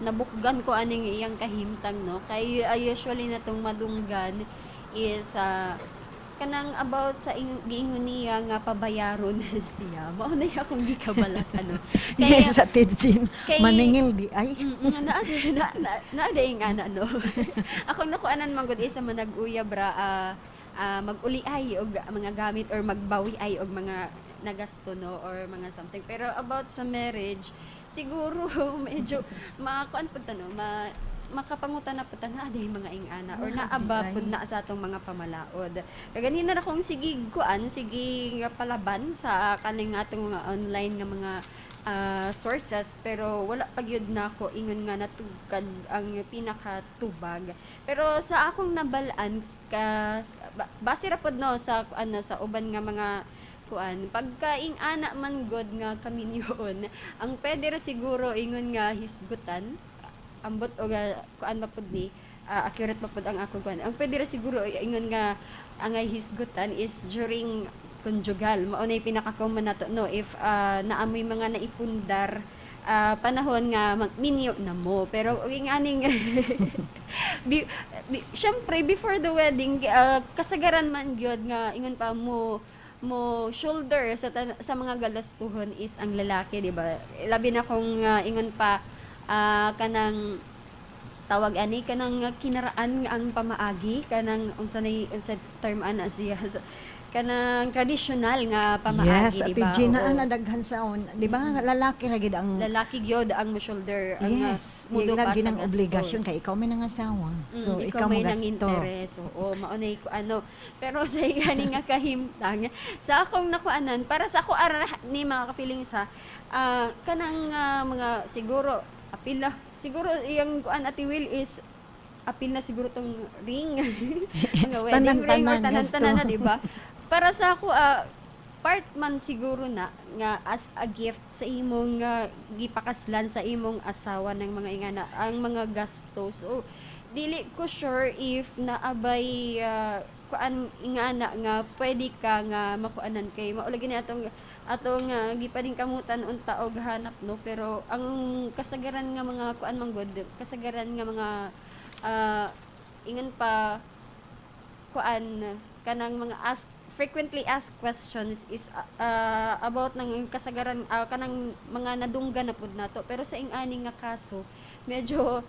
Nabukgan ko aning iyang kahimtang, no, kay usually na tong madunggan is kanang about sa giingon niya nga pabayaron siya. Mao na akong gikabalak, ano. Kay Yes, Ate Jean. Maningil di ay. Na na nga na, no. Akong nakuanan man gud is sa manag-uyab ra mag-uli ay og mga gamit or magbawi ay og mga nagasto, no, or mga something. Pero about sa marriage, siguro medyo makuan pud ta, no, makapangutan na pud ta na aday mga ingana or Naa naa ba di ay. Pud na sa atong mga pamalaod. Kaganina na kong sige kuan, sige nga palaban sa kaning atong mga online nga mga sources, pero wala pa gyud na ako ingon nga natugkad ang pinakatubag. Pero sa akong nabal-an ka base ra pod, no, sa ano, sa uban nga mga kuan, pagka ing-ana man god nga kaminyoon, ang pwede ra siguro ingon nga hisgutan, ambot og kuan ba pud ni, accurate ba pud ang akong kuan, ang pwede ra siguro ingon nga angay hisgutan is during conjugal. Mao na pinaka-common nato, no, if naamoy mga naipundar panahon nga magminyo na mo. Pero og aning syempre before the wedding, kasagaran man gyud nga ingon pa mo mo shoulder sa mga galastuhon is ang lalaki, di ba? Labi na kung ingon pa kanang tawag ani, kanang kinaraan nga ang pamaagi, kanang unsa nay, unsa term ana siya, kanang traditional nga pamaagi, Yes, di Ate ba? Gina, Oo. na daghan sa on. Di ba, lalaki ra gid ang Lalaki gyud ang mo shoulder ang Yes, mudo pa lagi sa ng gastos. Obligasyon kay ikaw may nangasawa. So ikaw ikaw may mo nang gasto. Interes. Oo, mao nay ko ano. Pero sa gani nga kahimtang, sa akong nakuanan, para sa ako ara ni mga ka-feelings ha, kanang mga siguro apil na siguro iyang kuan, Ate Will, is apil na siguro tong ring. Mga wedding ring or Tanan-tanan, tanan-tanan na, gasto. Di ba? Para sa ako, part man siguro na nga as a gift sa imong gipakaslan sa imong asawa ng mga ingana ang mga gastos. So dili ko sure if naabay kuan ingana nga pwede ka nga makuanan, kay mao lagi ni atong atong gipadingkamutan unta og hanap, no. Pero ang kasagaran nga mga kuan man gud, kasagaran nga mga ingon pa kuan, kanang mga ask frequently asked questions is about ng kasagaran kanang mga nadunggan na pud nato. Pero sa ing-ani nga kaso, medyo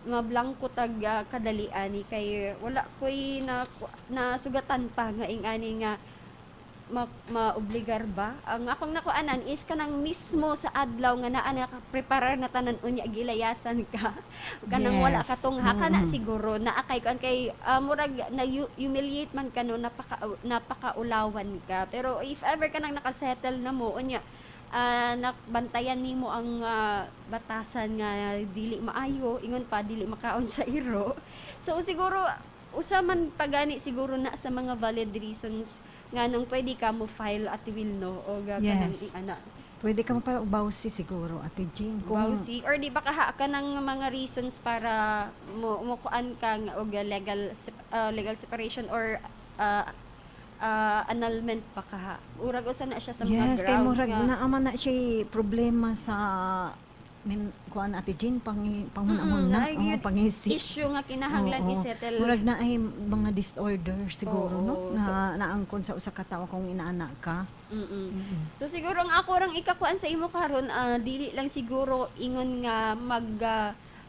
mablangko tag kadali ani kay wala koy na nasugatan pa nga ing-ani nga maobligar ba. Ang akong nakuanan is kanang mismo sa adlaw nga naa na preparar na tanan, unya gilayasan ka, kanang wala katungha kana. Siguro naa kay kuan kay murag na humiliate man ka, no, napakaulawan ka. Pero if ever kanang nakasettle na mo, unya nabantayan nimo ang batasan nga dili maayo, ingon pa dili makaon sa iro. So siguro usa man pagani siguro na sa mga valid reasons nga nung pwede ka mo file, Ate Will, no, o ga kanang ana. Pwede ka mapa-bawsi siguro, Ate Jean. Kung, Bawsi or di ba kaha ka ng mga reasons para mo mo kuan ka nga og legal separation or annulment pa kaha. Urag usa na siya sa mga Yes, kay grounds murag nga naa man na siya problema sa min kuan, Ate Jean, panghuna-huna, naay oo, gyud pangisip. Issue nga kinahanglan Oo. i-settle. Murag na ay mga disorder siguro, no, nga naangkon sa usa ka tawo kung inaana ka. So siguro ang ako rang ikakuan sa imo karon, dili lang siguro ingon nga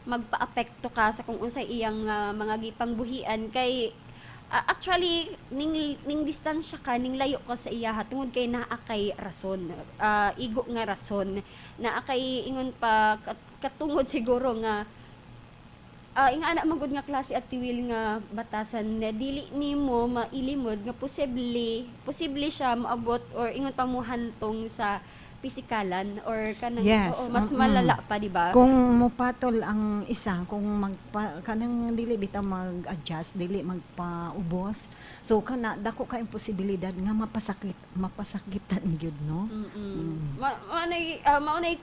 magpaapekto ka sa kung unsay iyang mga gipangbuhian, kay actually ning distansya ka, ning layo ka sa iya tungod kay naa kay rason, igo nga rason, naa kay ingon pa katungod siguro nga ingana man gud nga klase, Ate Will, nga batasan na dili nimo mailimod nga posible posible siya maabot or ingon pa mo hantong sa pisikalan or kanang oo, mas malala pa, di ba? Kung mopatol ang isa, kung magpa kanang dili bitaw mag-adjust, dili magpaubos. So kana dako kay posibilidad nga mapasakitan gyud, no? Mao nay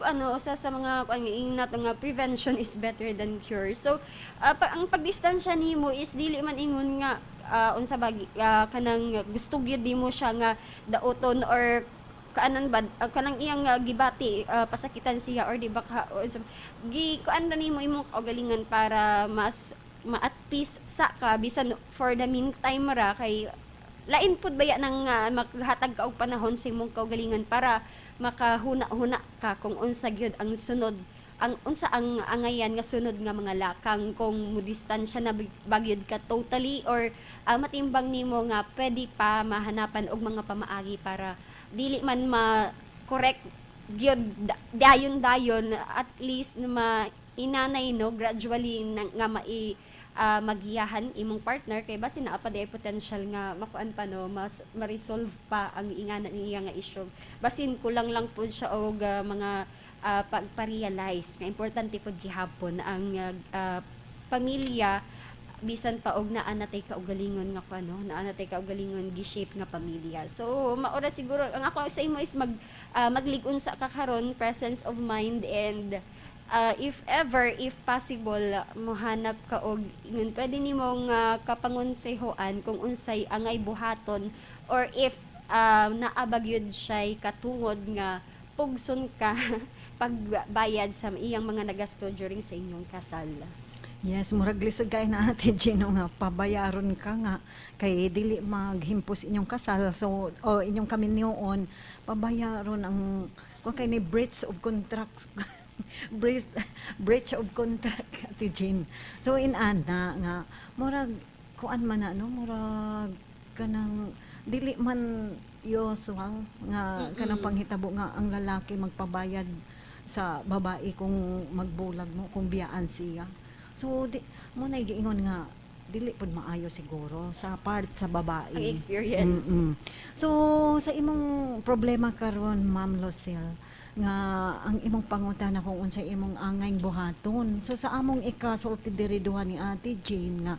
ano, usa sa mga kuan nga ingna to nga prevention is better than cure. So ang pagdistansya nimo is dili man ingon nga unsa ba kanang gusto gyud nimo siya nga dauton or kaanan ba kanang iyang gibati, pasakitan siya or di ba ka or, gi kuan ra nimo imong kaugalingon para mas ma-at peace sa ka bisan for the meantime ra, kay lain pud baya nang maghatag ka og panahon sa imong kaugalingon para makahuna-huna ka kung unsa gyud ang sunod, ang unsa ang angayan nga sunod nga mga lakang, kung mo distansya na ba gyud ka totally or matimbang nimo nga pwede pa mahanapan og mga pamaagi para dili man ma correct gyud dayon dayon, at least na ma inanay, no, gradually na, nga mai magiyahan imong partner, kay basin naa pa diay potential nga makuan pa, no, mas ma-resolve pa ang ingana niya nga issue, basin kulang lang pud siya og mga pagpa-realize nga importante pud gihapon ang pamilya bisan pa og naa na tay kaugalingon nga kuan, no, naa na tay kaugalingon gi-shape nga pamilya. So maura siguro ang ako sa imo is maglig-on sa ka karon, presence of mind, and if ever, if possible, mohanap ka og ingon pwede nimong kapangonsehoan kung unsay angay buhaton or if naa ba gyud siya'y katungod nga pugson ka pagbayad sa iyang mga nagasto during sa inyong kasal. Yes, murag lisod kay na, Ate Gino, nga pabayaron ka nga kay dili maghimpos inyong kasal, so o inyong kaminyoon, pabayaron ang kung kay ni breach of contract, breach of contract, Ate Jean. So in-ana nga murag kuan man na, no, murag kanang dili man usual nga kanang panghitabo nga ang lalaki magpabayad sa babae kung magbulag mo, kung biyaan siya. So di mo na giingon nga dili pud maayo siguro sa part sa babae. Ang experience. So sa imong problema karon, Ma'am Lucille, nga ang imong pangutana kung unsay imong angay buhaton. So sa among ikasulti diri duha ni Ate Jane nga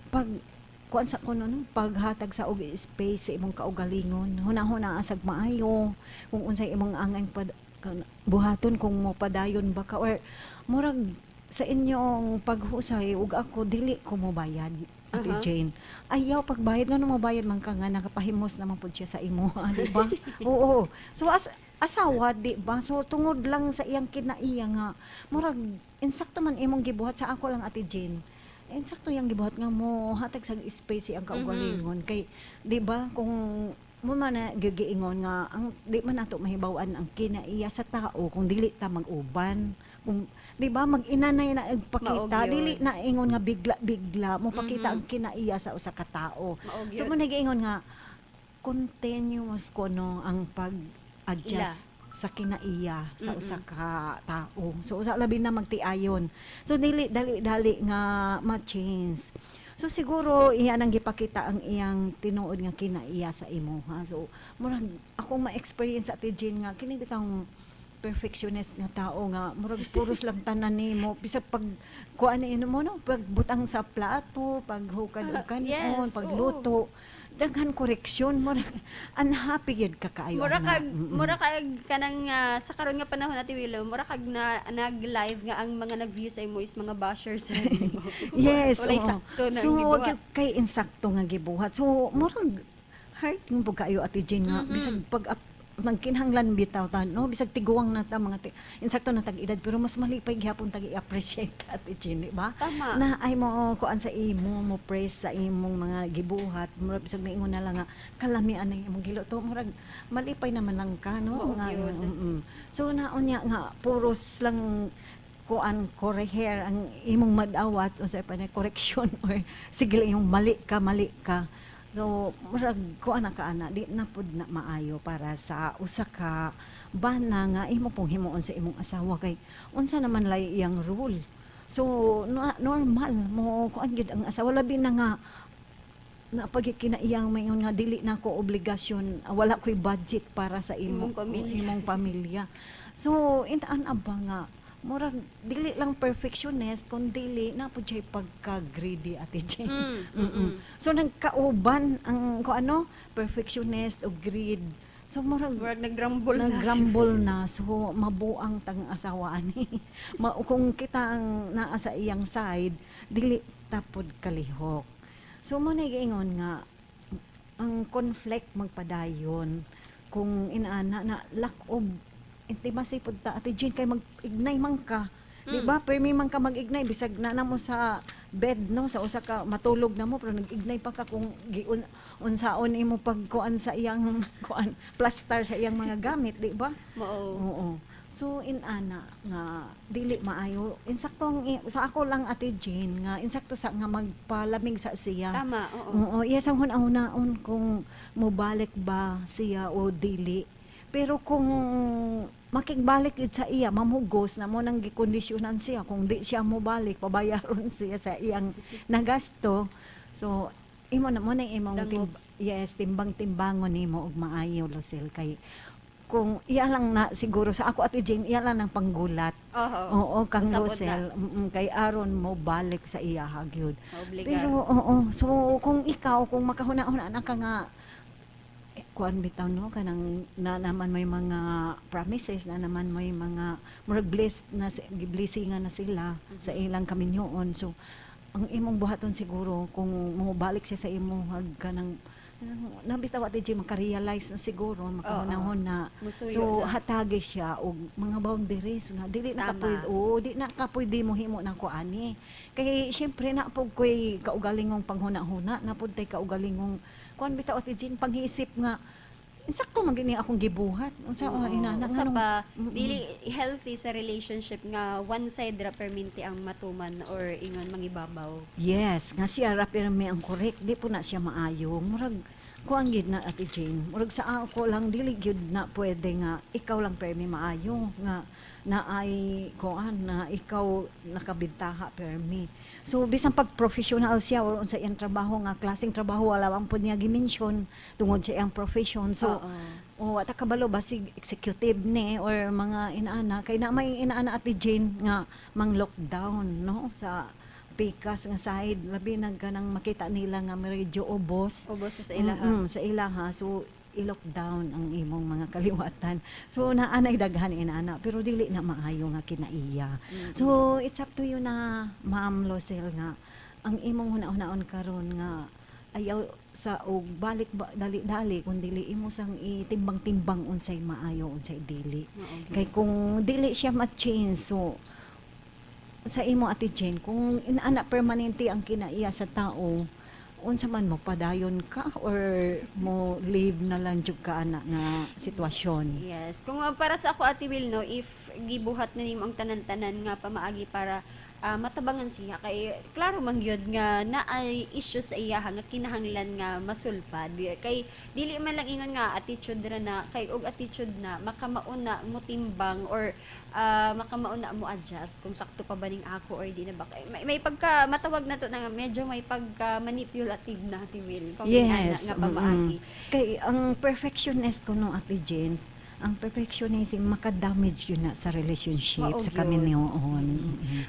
pag kuan sa kuno, no, paghatag sa og space sa imong kaugalingon, huna-huna asag maayo kung unsay imong angay buhaton, kung mo padayon ba ka or murag sa inyong paghusay. Ug ako, dili ko mobayad, Ate Jane. Ayaw pagbayad, ngano mobayad man ka nga nakapahimos naman pud siya sa imo, di ba? Oo. So as asawa, di ba? So tungod lang sa iyang kinaiya nga murag insakto man imong gibuhat, sa ako lang, Ate Jane. Insakto yang gibuhat nga mo hatag sa space ang kaugalingon kay di ba kung mo man na gigiingon nga ang di man nato mahibaw-an ang kinaiya sa tao kung dili ta mag-uban, kung di ba mag-inanay na nagpakita. Mao gyud. Dili na ingon nga bigla bigla mo pakita ang kinaiya sa usa ka tao. Mao So gyud. mo nagiingon nga continuous ko, no, ang pag-adjust sa kinaiya sa usa ka tao. So usa labi na magtiayon. So dili dali-dali nga ma-change. So siguro iya nang gipakita ang iyang tinuod nga kinaiya sa imo, ha. So murag ako ma-experience, Ate Jean, nga kini bitang perfectionist nga tao nga murag puros lang tanan nimo, bisag pag kuan ni mo, no, pagbutang sa plato, paghukad og kanon, pagluto, daghan koreksyon, murag unhappy gyud ka kaayo Mura ana. kag mura kag kanang sa karon nga panahon, Ate Willow, mura kag na nag-live nga ang mga nag-view sa imo is mga bashers sa imo. Yes. Walay Oo. sakto na So, ang gibuhat. wag kay insakto nga gibuhat. So, murag hurt mo pud kaayo, Ate Jane, nga bisag pag nagkinahanglan bitaw ta, no, bisag tiguang na ta, mga insakto na tag edad, pero mas malipay gihapon tag i-appreciate, Ate Jane, di ba? Tama. Na ay mo kuan sa imo, mo praise sa imong mga gibuhat, murag bisag maingon na lang nga kalamian na imong giluto, murag malipay naman lang ka, no? Mao Nga, gyud. So naon niya nga puros lang kuan, correher ang imong madawat o sa pa na correction or sige lang yung mali ka, mali ka. So murag kuan na ka ana, di na pud na maayo para sa usa ka bana nga imo pong himuon sa imong asawa, kay unsa naman lay iyang rule. So normal mo kuan gid ang asawa, labi na nga na pag kinaiyang mayon nga dili na ko obligasyon, wala ko'y budget para sa imo, Imong pamilya. Imong pamilya. So intaan aba nga murag dili lang perfectionist kun dili na pud siya pagka-greedy, Ate Jane. So nagkauban ang ko ano, perfectionist o greed. So murag Murag nagrambol na. Nagrambol na. So mabuang tang asawa ani. Kung kita ang naa sa iyang side, dili tapod kalihok. So mo na giingon nga ang conflict magpadayon. Kung inaana na lack of intimacy pud ta, Ate Jane, kay mag-ignay man ka. Di ba? Permi man ka mag-ignay bisag na mo sa bed, no, sa usa ka matulog na mo, pero nag-ignay pa ka kung giun unsaon imo pagkuan sa iyang kuan, plaster sa iyang mga gamit, di ba? Mao. Oo. So inana nga dili maayo. Insakto sa ako lang, Ate Jane, nga insakto sa nga magpalamig sa siya. Tama, oo. Oo, yes, ang hun-unaon kung mobalik ba siya o dili. Pero kung makigbalik yun sa iya, mamugos na mo nang gikondisyonan siya. Kung di siya mobalik, pabayaron siya sa iyang nagasto. So, imo na mo na imong Dangop. Yes, timbang-timbangon nimo og maayo, Lucille, kay kung iya lang na siguro sa ako, Ate Jane, iya lang ng panggulat. Oho. Oo, kang Usapod. Lucille, kay aron mo balik sa iya gyud. Obligar. Pero oo, so kung ikaw, kung makahuna-huna na ka nga kuan bitaw, no, kanang na naman may mga promises na naman, may mga murag blessed na giblessingan na sila sa ilang kaminyoon. So ang imong buhaton siguro kung mobalik siya sa imo hag kanang nabitaw, Ate Jane, maka-realize na siguro, makahunahon na. Musuyo So na. hatagi siya og mga boundaries nga dili na ka pwede, oo, di na ka pwede mo himo na ko ani, kay syempre na pud koy kaugalingong panghuna-huna, na pud tay kaugalingong kuan bitaw, Ate Jane, panghisip nga insakto man gini akong gibuhat, unsa Oo. inana Usa nganong pa, dili healthy sa relationship nga one side ra perminti ang matuman or ingon mangibabaw. Yes, nga siya ra pirmi ang correct, di po na siya maayo. Murag kuan gid na, Ate Jane. Murag sa ako lang, dili gyud na pwede nga ikaw lang permi maayo nga na ay kuan na ikaw nakabintaha permi. So bisan pag professional siya or unsa iyang trabaho nga klaseng trabaho, wala man pud niya gi-mention tungod sa iyang profession. So o at kabalo basig executive ni or mga inaana, kay na may inaana, Ate Jane, nga mang lockdown, no, sa pikas nga side, labi na kanang makita nila nga medyo ubos. Ubos sa ilaha. Sa ilaha. So i-lockdown ang imong mga kaliwatan. So naanay daghan inaana, pero dili na maayo nga kinaiya. So it's up to you na, Ma'am Losel, nga ang imong huna-hunaon karon nga ayaw sa og balik ba dali-dali kung dili imo sang itimbang-timbang unsay maayo, unsay dili. Kay kung dili siya ma-change, so sa imo, Ate Jane, kung inaana permanente ang kinaiya sa tao, unsa man mo, padayon ka or mo leave na lang jud ka ana nga sitwasyon? Yes. Kung para sa ako, Ate Will, no, if gibuhat na nimo ang tanan-tanan nga pamaagi para matabangan siya, kay klaro man gyud nga naay issue sa iya nga kinahanglan nga masulpad, kay dili man lang ingon nga attitude ra na, kay og attitude na makamauna mo timbang or makamauna mo adjust kung sakto pa ba ning ako or di na ba. Kay may pagka matawag na to na medyo may pagka manipulative na, Ate Will, kung ingana nga pamaagi. Kay ang perfectionist ko no, Ate Jane, ang perfectionism makadamage yun na sa relationship, Mao sa gyud. kaminyoon.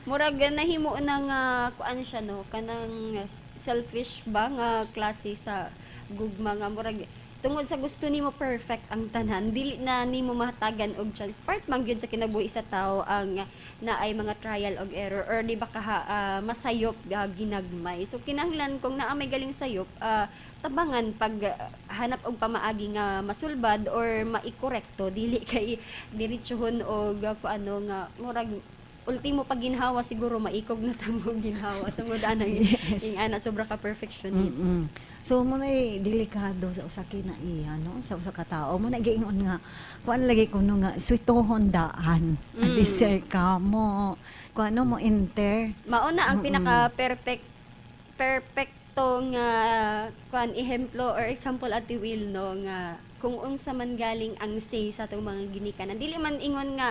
Murag nahimo na nga kuan siya, no, kanang selfish ba nga klase sa gugma, nga murag tungod sa gusto nimo perfect ang tanan, dili na nimo mahatagan og chance. Part man gyud sa kinabuhi sa tao ang naay mga trial og error or di ba kaha masayop ginagmay. So kinahanglan kung naa may galing sayop, tabangan pag hanap og pamaagi nga masulbad or maikorekto, dili kay diretsuhon og kuano nga murag ultimo pag ginhawa siguro maikog na tamo ginhawa tungod anang ing ana sobra ka perfectionist. So mo na delikado sa usa kinaiya, no, sa usa ka tao. Mo na giingon nga kuan lagi kuno nga switohon daan. Adi ka mo kuan, no, mo enter. Mao na ang pinaka perfect perfecto nga kuan ehemplo or example, Ate Will, no, nga kung unsa man galing ang say sa atong mga ginikanan, dili man ingon nga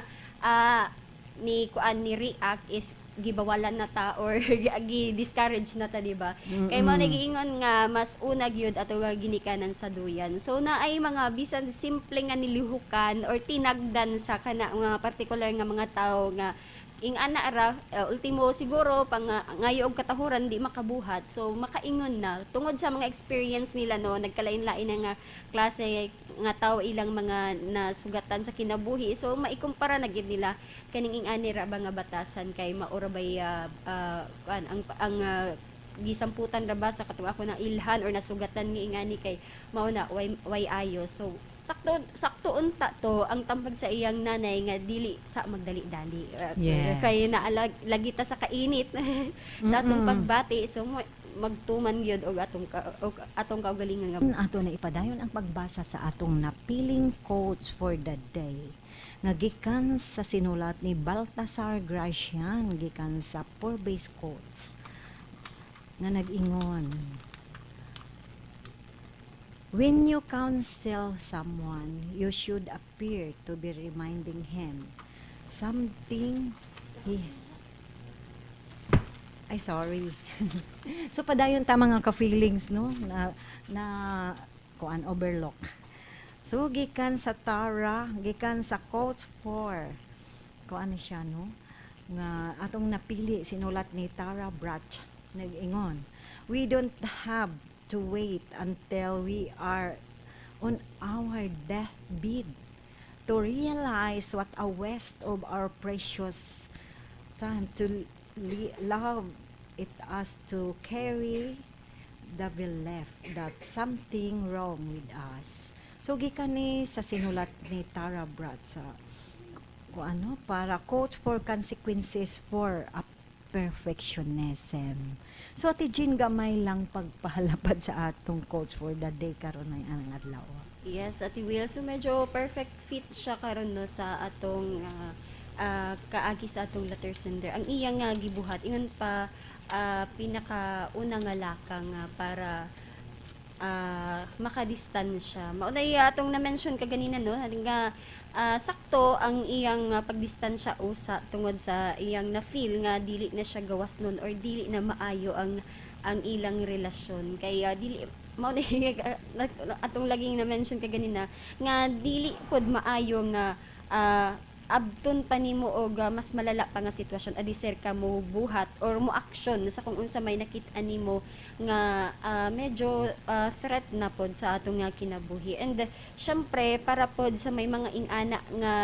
ni kuan ni react is gibawalan na ta or gi-discourage na ta, di ba? Kay mao nagiingon nga mas una gyud ato mga ginikanan sa duyan. So naay mga bisan simple nga nilihukan or tinagdan sa kana mga partikular nga mga tawo nga ing ana ra, ultimo siguro pang ngayo og katahuran di makabuhat, so makaingon na tungod sa mga experience nila, no, nagkalain-lain na nga klase nga tao ilang mga nasugatan sa kinabuhi. So maikumpara na gid nila kaning ing ani ra ba nga batasan, kay maura bay kuan ang gisamputan ra ba sa katong ako na ilhan or nasugatan nga ingani, kay mao na way ayo. So Sakto sakto unta to ang tambag sa iyang nanay nga dili sa magdali-dali. Kay naalag lagi ta sa kainit sa atong pagbati, so magtuman gyud og atong kaugalingon nga Ato na ipadayon ang pagbasa sa atong napiling quotes for the day nga gikan sa sinulat ni Baltasar Gracian, gikan sa Forbes Quotes, nga nag-ingon, "When you counsel someone, you should appear to be reminding him something he..." Ay, sorry. So padayon ta, mga ka-feelings, no, na na kuan, overlook. So gikan sa Tara, gikan sa Quotes for kuan siya, no, nga atong napili, sinulat ni Tara Brach, nag-ingon, "We don't have to wait until we are on our deathbed to realize what a waste of our precious time to love it us to carry the belief that something wrong with us." So gikan ni sa sinulat ni Tara Brach sa kung ano para quote for consequences for a perfectionism. So Ate Jean, gamay lang pagpahalapad sa atong quotes for the day karon ay ang adlaw. Yes, Ate Will. So medyo perfect fit siya karon, no, sa atong kaagi sa atong letter sender. Ang iya nga gibuhat ingon pa pinaka una nga lakang nga para makadistansya. Mao na iya atong na-mention kaganina, no, nga sakto ang iyang pagdistansya usa tungod sa iyang na-feel nga dili na siya gawas nun or dili na maayo ang ilang relasyon. Kaya dili mao na iya, atong laging na-mention kaganina nga dili pod maayo nga abton pa nimo og mas malala pa nga sitwasyon adi sir ka mo buhat or mo action sa kung unsa may nakit-an nimo nga medyo threat na pod sa atong nga kinabuhi. And syempre para pod sa may mga ingana nga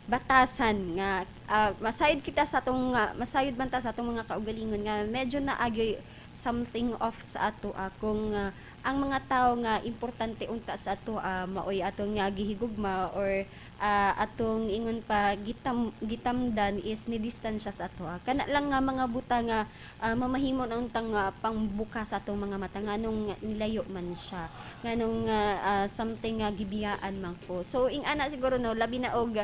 batasan nga masayod kita sa atong masayod man ta sa atong mga kaugalingon nga medyo naagyoy something off sa ato kung ang mga tao nga importante unta sa ato maoy atong nga gihigugma or atong ingon pa gitamdan is ni distansya sa ato. Kana lang nga mga buta nga mamahimo na untang pangbuka sa atong mga mata nganong nilayo man siya, nganong something nga gibiyaan man ko. So ing ana siguro, no, labi na og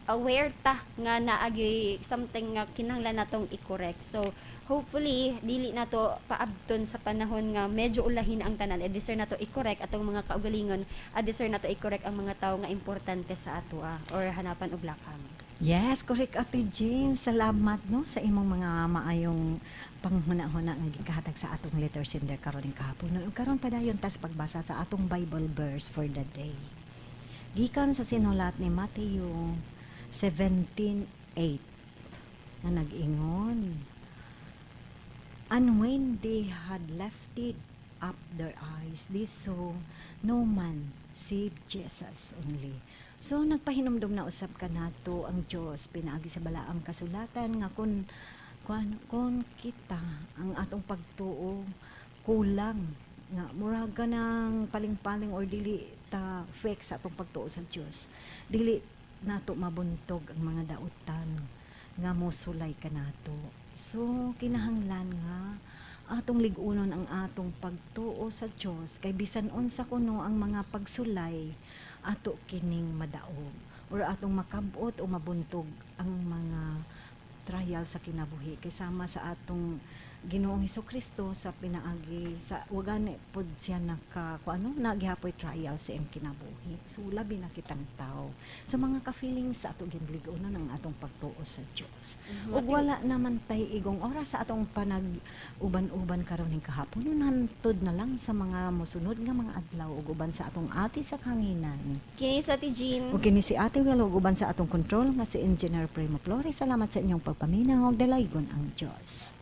aware ta nga naagyoy something nga kinahanglan natong i-correct. So hopefully dili nato paabton sa panahon nga medyo ulahin ang tanan e deserve nato i-correct atong mga kaugalingon, a deserve nato i-correct ang mga tawo nga importante sa ato or hanapan og lakang. Yes, correct, Ate Jean. Salamat, no, sa imong mga maayong panghuna-huna nga gikahatag sa atong letter sender karon ning kahapon. Ug karon padayon tas pagbasa sa atong Bible verse for the day. Gikan sa sinulat ni Matthew 17:8 nga nag-ingon, "And when they had lifted up their eyes, they saw no man save Jesus only." So nagpahinumdum na usab kanato ang Dios pinaagi sa balaang kasulatan nga kung kita ang atong pagtuo kulang nga murag ka ng paling-paling or dili ta fake sa atong pagtuo sa Dios, dili nato mabuntog ang mga dautan nga mosulay kanato. So kinahanglan nga atong lig-unon ang atong pagtuo sa Dios kay bisan unsa kuno ang mga pagsulay, ato kining madaog or atong makabot o mabuntog ang mga trial sa kinabuhi kay sama sa atong Ginoong Kristo sa pinaagi sa wa gani pod siya naka kung ano nagihapoy trial sa iyang kinabuhi. So labi na kitang tao. So mga ka-feelings, sa ato ginlig-unon ang atong pagtuo sa Dios. Ug wala naman tay igong oras sa atong panag uban-uban karon ning kahapon. Hantod na lang sa mga mosunod nga mga adlaw ug uban sa atong ate sa kanginan. Kini sa Ate Jean. Ug kini si Ate Will ug uban sa atong control nga si Engineer Primo Flores. Salamat sa inyong pagpaminaw ug dalaygon ang Dios.